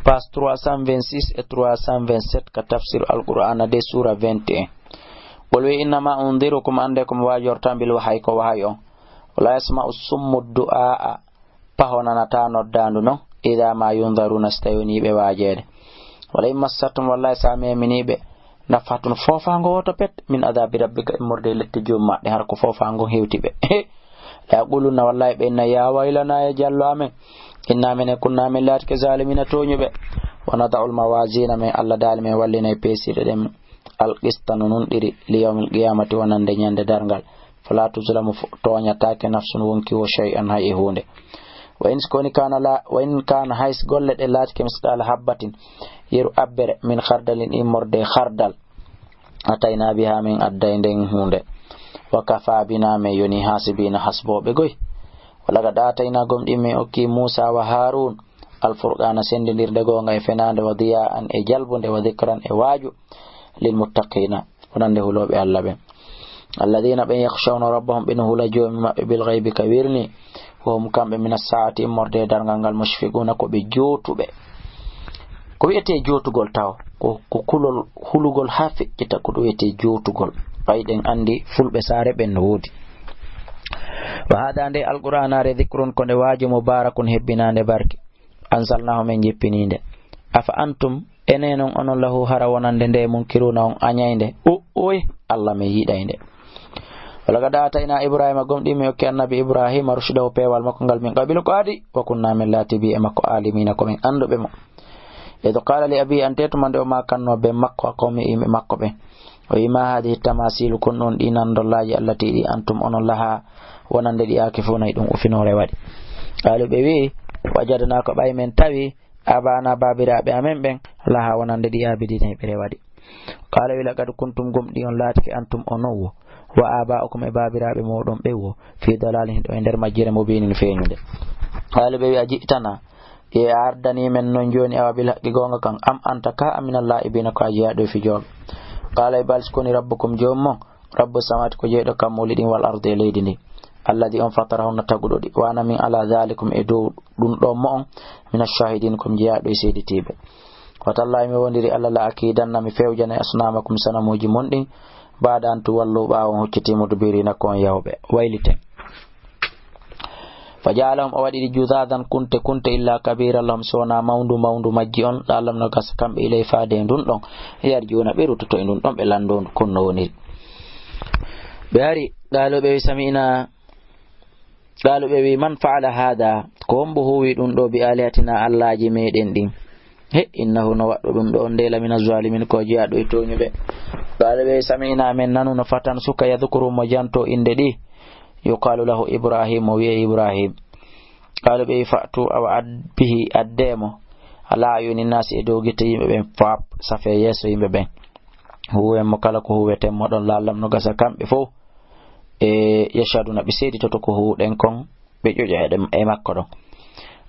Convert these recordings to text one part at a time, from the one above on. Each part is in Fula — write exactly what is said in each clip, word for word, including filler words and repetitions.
Page trois cent vingt-six e trois cent vingt-sept ka tafsir Alqur'aana de, suura vingt et un. Qul, wi'e, innama undirukum, annde ko mi waajorta, bil wahyi, ko wahayu on. Wala yasma'u summu du'aa'a, paho nanataa noddaandu non, idaa ma yundaruuna, si tawii wonii ɓe waajeede. Wala in massathum, wallahi, si a meminii ɓe, nafahatun, foofaango wooto pet, min adaabi rabbika, immorde e lette Joomi maa ɗen, hara ko foofaango hewti ɓe. La yaqulunna, wallahi, ɓe inna, ya waylana, e jallo amen, inna minen kunna, min laatike zaalimiina, tooñuɓe. Wa nada'ul mawaazina, min Alla daali, min wallinay peesirɗe ɗen, al qista, no nunɗiri, li yawmil qiyaamati, wonande ñande darngal. Fala tuzlamu, fo-, tooñataake, nafsun, wonki woo, shay'an, hay e huunde. Wa in, ko woni, kaana la, wa in kaana, hay si golle ɗe laatike, misqaala habbatin, yeru abbere, min khardalin, immorde e khardal, atayna biha, min adday nden huunde. Wa kafa bina, min yoni, haasibiina, hasbooɓe goy. Wa laqad aatayna, gomɗii min okki, Muusa wa Haaruun, al furqaana, senndindirde goonga e fenaande, wa diyaa'an, e jalbunde, wa dikran, e waaju, lil muttaqiina, wonande hulooɓe Alla ɓen. Alladina, ɓen, yakhshawna rabbahum, ɓe no hula Joomi maɓɓe, bil ghaybi, ka wirni, wa hum, kamɓe, mina saa'ati, immorde e darngal ngal, mushfiquuna, ko ɓe jootuɓe. Ko wi'etee jootugol taw, ko, ko kulol, hulugol haa feƴƴita, ko ɗum wi'etee jootugol. Ɓay ɗen anndi fulɓe saare ɓen no woodi. Wa haada, nde Alqur'aanaare, dhikrun, ko nde waaju, mubaarakun, hebbinaande barke. Anzalnaahu, men jippinii nde. Afa antum, enen non onon, lahu, hara wonande nde, munkiruuna, on añay nde? O, oy, Alla men yiɗay nde. Walaqad aataynaa Ibraahiima, gomɗii min okki Annabi Ibraahiima, rushdahu, peewal makko ngal, min qablu, ko adii, wa kunnaa, men laatii, bihi, e makko, aalimiina, ko men annduɓe mo. Id qaala li abiihi, ante tuma nde o maakannoo ben makko, wa qawmihi, e yimɓe makko ɓen. O wi'i, ma haadihi tamaasiilu, kon ɗon ɗii nandollaaji, allatii, ɗi antum onon, lahaa, wonande ɗi, aakifuuna, e ɗum ufinoore waɗi. Qaalu, ɓe wi'i, wajadnaa, ko ɓay men tawi, aabaana, baabiraaɓe amen ɓen, lahaa, wonande ɗi, aabidiina, e ɓe rewa ɗi. Qaala, wi, laqad kuntum, gomɗii on laatike, antum onon wo, wa aabaa'ukum, e baabiraaɓe mooɗon ɓen wo, fii dalaalin, hiɗon e nder majjere, mubiinin, feeñunde. Qaalu, ɓe wi, aji'tanaa, e a ardanii men non jooni, awa, bil haqqi, goonga kan, am anta, kaa a minal laa'ibiina, ko a jeyaaɗo e fijooɓe. Qaala, e bal, si ko woni, rabbukum, Joomi mon, rabbu samawaati, ko jeyɗo kammuuli ɗin, wal ardi, e leydi ndin. Alladii, on, fatarahunna, taguɗo ɗi, wa ana, min, alaa daalikum, e dow ɗum ɗon mo'on, mina shaahidiin, ko mi jeyaaɗo e seeditiiɓe. Wa tallaahi, mi woondirii Alla, la akiidanna, mi fewjanay, asnaamakum, sanamuuji mon ɗin, ba'da an tuwallu, ɓaawo on hoccitii, mudbiriina, ko on yahooɓe. Wayliten. Fa ja'alahum, o waɗi ɗi, judaadan, kunte kunte, illaa kabiiran lahum, si wonaa mawndu mawndu majji on, la'allahum, no gasa kamɓe, ilay, faade e ndun ɗon, yarji'uuna, ɓe ruttoto e ndun ɗon, ɓe lanndoo ndu, kon no woniri. Ɓe ari, qaalu, ɓe wi, sami'naa, qaalu, ɓe wi, man fa'ala haada, ko hombo huuwi ɗum ɗo, bi aalihatinaa, allaaji meɗen ɗin? He, innahu, no waɗɗo ɗum ɗo on de, lamina zaalimiin, ko jeyaaɗo e tooñuɓe. Qaalu, ɓe wi, sami'naa, men nanuno, fatan, suka, yadkuruhum, mo janto innde ɗi, yuqaalu lahu Ibraahiim, mo wi'ee Ibraahiim. Qaalu, ɓe wi, fa'tu, awa, ad-, bihi, addee mo, alaa a'yuni naasi, e dow gite yimɓe ɓen, faab, safee yeeso yimɓe ɓen. Huuwen mo kala ko huuweten mo ɗon, la'allahum, no gasa kamɓe fow, e yashhaduna, ɓe seeditoto ko huuwɗen kon, ɓe ƴoƴa e ɗem-, e makko ɗon.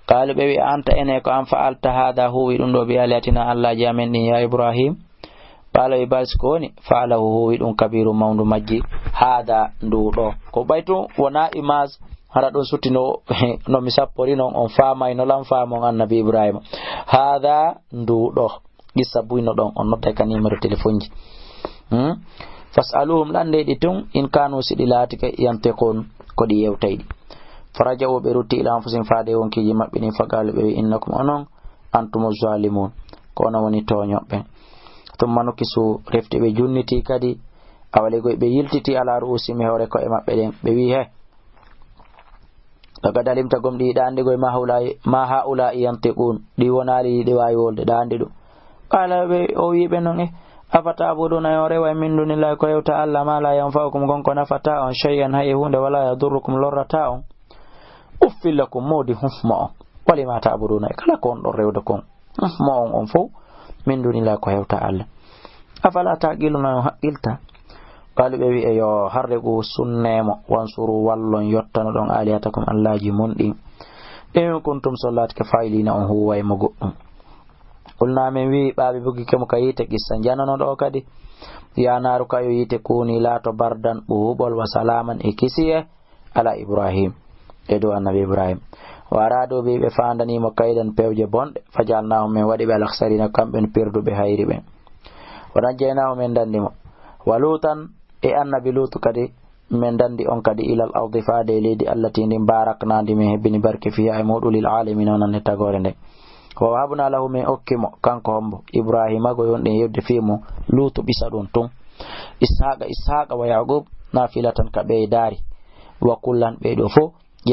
Qaalu, ɓe wi, a anta, ene ko an, fa'alta haada, huuwi ɗum ɗo, bi aalihatina, allaaji amen ɗin, ya Ibraahiim? Qaala, wi, bal, si ko woni, fa'alahu, huuwi ɗum, kabiiruhum, mawndu majji, haada, ndu ɗo. Ko ɓay tun wonaa image, hara ɗum suttino, no mi sappori non, on faamay no lan faamon Annabi Ibraahiima. Haada, ndu ɗo. Qissa buyno ɗon, on nodday ka numéro téléphone ji. Hmm? Fas'aluhum, lanndee ɗi tun, in kaanu, si ɗi laatike, yantiqun, ko ɗi yewtay ɗi. Faraja'u, ɓe rutti, ila anfusihim, faade wonkiiji maɓɓe ɗin, faqaalu, ɓe wi, innakum, onon, antumu zalimun, ko onon woni tooñooɓe. Thumma nukisu, refti ɓe junniti kadi, awaligoy ɓe yiltiti, ala ru'usihim, e hoore ko'e maɓɓe ɗen, ɓe wi, he, laqad alimta, gom ɗi ɗa anndi koy, ma haulaa'i, ma haulaa'i yantiqun, ɗi wonaali ɗi waawi wolde, ɗa anndi ɗum. Qaala, ɓe, o wi'i ɓe non, e, afa ta'buduna, e on rewa e min dunillahi, ko hewta Alla, ma la yanfa'ukum, kon ko nafataa on, shay'an, hay e huunde, wala yadurrukum, lorrataa on. Uffil lakum, moodi huf mo on. Wa lima ta'buduna, e kala ko on ɗon rewde kon. Mo on on fow, min dunillahi, ko hewta Alla. Afala taqiluna, on haqqilta? Qaalu, ɓe wi'e, yo harre ngu sunne mo, wansuru, wallon, yottano ɗon, alihatakum, allaaji mon ɗin. In kuntum, so laatike, fa'ilina, on huuway mo goɗɗum. Qulna, men wi'i, ɓaaɓe bugike mo ka yiite, qissa janano ɗo kadi. Ya naaru, kayo yiite, kuni, laato, bardan, ɓuuɓol, wa salaaman, e kisiye, ala Ibrahim, e dow Annabi Ibrahim. وأرادوا به, ɓe faandanii mo, كيدا, pewje bonɗe, فجعلناهم, men waɗi ɓe, الأخسرين, kamɓe en perduɓe hayri ɓen. ونجيناه, men danndi mo, ولوطا, e annabi Luutu kadi, men danndi on kadi, إلى الأرض, faade e leydi, التي, ndin, باركنا, ndi men hebbini barke, فيها, e muuɗum, للعالمين, wonande tagoore nden. ووهبنا له, men okki mo, kanko hombo, Ibraahiima, ko yonɗen yewde fii mum, Luutu ɓisa ɗum tun, إسحاق, Ishaaqa, ويعقوب, نافلة, ka ɓeydaari, وكلا, ɓee ɗoo fow,